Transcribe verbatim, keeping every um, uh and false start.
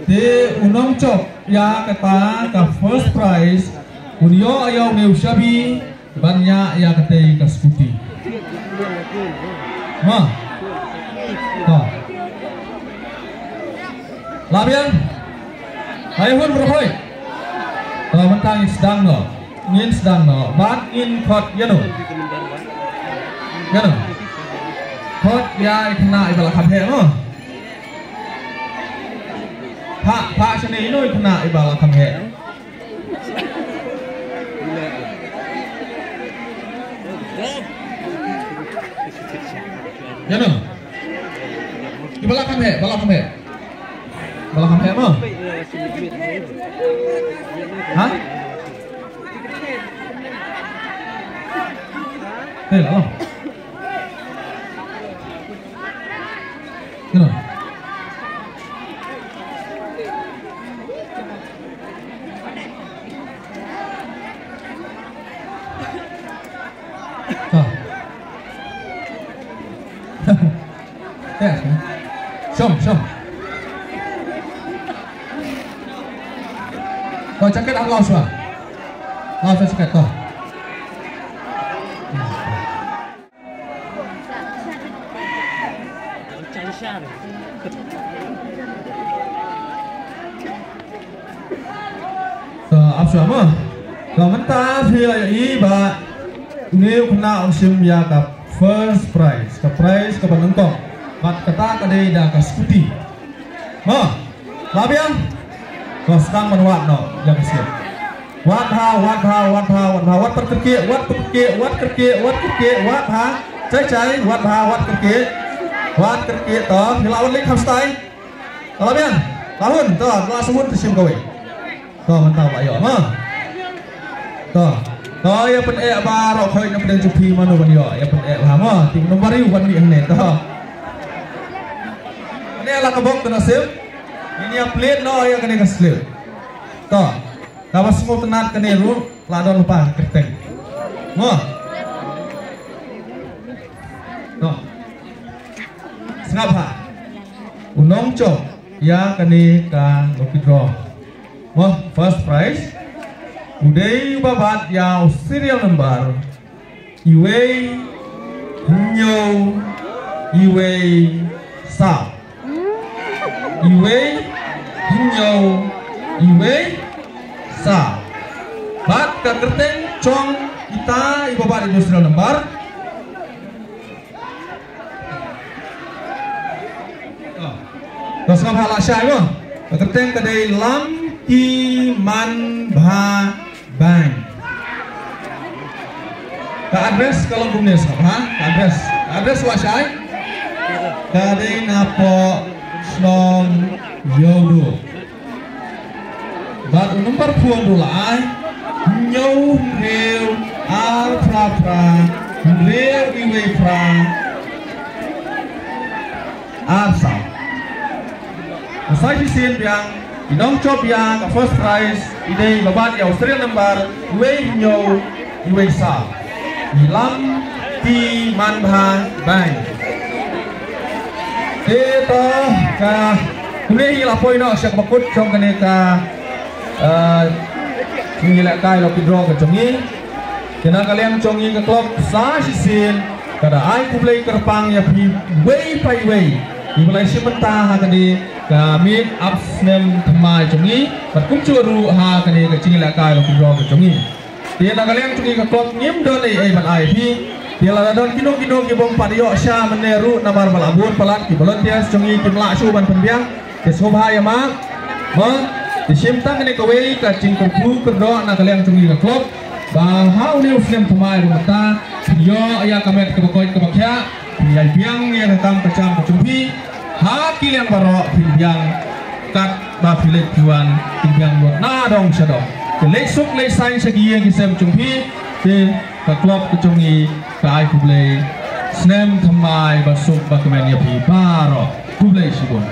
Te u nongchop ïa kata ka first prize un ïoh ïa une u shabi ban ñiah ïa katei ka scooty. Ma. Ta. Lah biang. Ai hun berhoi. Ta, mynta ngin sdang noh. Ngin sdang noh. Bad ngin khot ïano. Ïano. Khot ïa i khynnah iba la kham heh mo. Phah, phah shane ïano i khynnah iba la kham heh. Ïano. Iba la kham heh, ba la kham heh. Ba la kham heh mo. Ha? Hei, la long. Ïano. Ta. Yes, man. Shong, shong. Oh, jaket ah, law shuwa. Law shuwa jaket, to. To, ap shuwa mo. To, mynta phi la ïohi ba une u khynnah un shim ïa ka first prize, ka prize kaba nyngkong. Bad kata ka dei da ka scooty. Mo, lah biang. Ko sdang ban wad noh ïa ka slip. Wad bha, wad bha, wad bha, wad bha, wad pat kyrkieh, wad pat kyrkieh, wad kyrkieh, wad kyrkieh, wad bha. Chai chai, wad bha, wad kyrkieh. Wad kyrkieh to, phi lah wan leit kham stai. Lah biang, lah hun, to, lah shu hun te shim kawei. To, mynta ba ïoh mo. To. To, ïa pyneh baroh khoit na pdeng jong phi mano ban ïoh, ïa pyneh bha mo. Te u nombar u ban mih hangne, to. Hangne la ka bok ka nasib. Ngin ïa plie noh ïa kane ka slip. To. Kaba sngewtynnat kane ruh la don lypa ka kyrteng. Mo. To. Sngap ha. U nongchop ïa kane ka lucky draw. Mo, first prize. U dei uba bat ïa u serial number. Iwei, hynñiew, iwei, saw. Iwei, hynñiew, iwei, saw. Bad ka kyrteng jong ita iba bat ïa u serial number. Ka sngap ha lashai mo. Ka kyrteng ka dei Lam Ki Man Bha Bang. Ka address ka long kumne sngap ha. Ka address. Ka address lashai. Ka dei napoh shnong Ïewduh. Bad u number phone ruh la ai. Hynñiew hynriew ar phra phra hynriew iwei phra ar saw. Sa shisien biang i nongchop ïa ka first prize i dei ba bat ïa u serial number iwei hynñiew iwei saw. I Lam Ki Man Bha Bang. Te to ka kumne hi la poi noh sha kaba kut jong kane ka, eh, jingïalehkai lucky draw ka jong ngi. Te na ka liang jong ngi ka club sa shisien ka da ai khublei kyrpang ïa phi iwei pa iwei iba la shim bynta ha kane ka miet ap snem thymmai jong ngi bad kumjuh ruh ha kane ka jingïalehkai lucky draw ka jong ngi. Te na ka liang jong ngi ka club ngim don ei ei ban ai phi. Te lada don kino kino ki bym pat ïoh sha mynne ruh namar ba la bun palat ki volunteers jong ngi kim lah shuh ban pynbiang. Te sngewbha ïa ma. Mo, te shim tang kane kawei ka jingkyrkhu kyrdoh na ka liang jong ngi ka club ba ha une u snem thymmai ruh mynta phin ïoh ïa ka met kaba koit kaba khiah. Phin ïai biang ïa ka kam ka jam ka jong phi. Ha ki liang baroh phin biang kat ba phi leit phi wan, phin biang lut na dong sha dong. Te leit suk leit saiñ sha ki ïing ki sem jong phi. Te ka club ka jong ngi ka ai khublei snem thymmai ba suk ba kmen ïa phi baroh. Khublei shibun.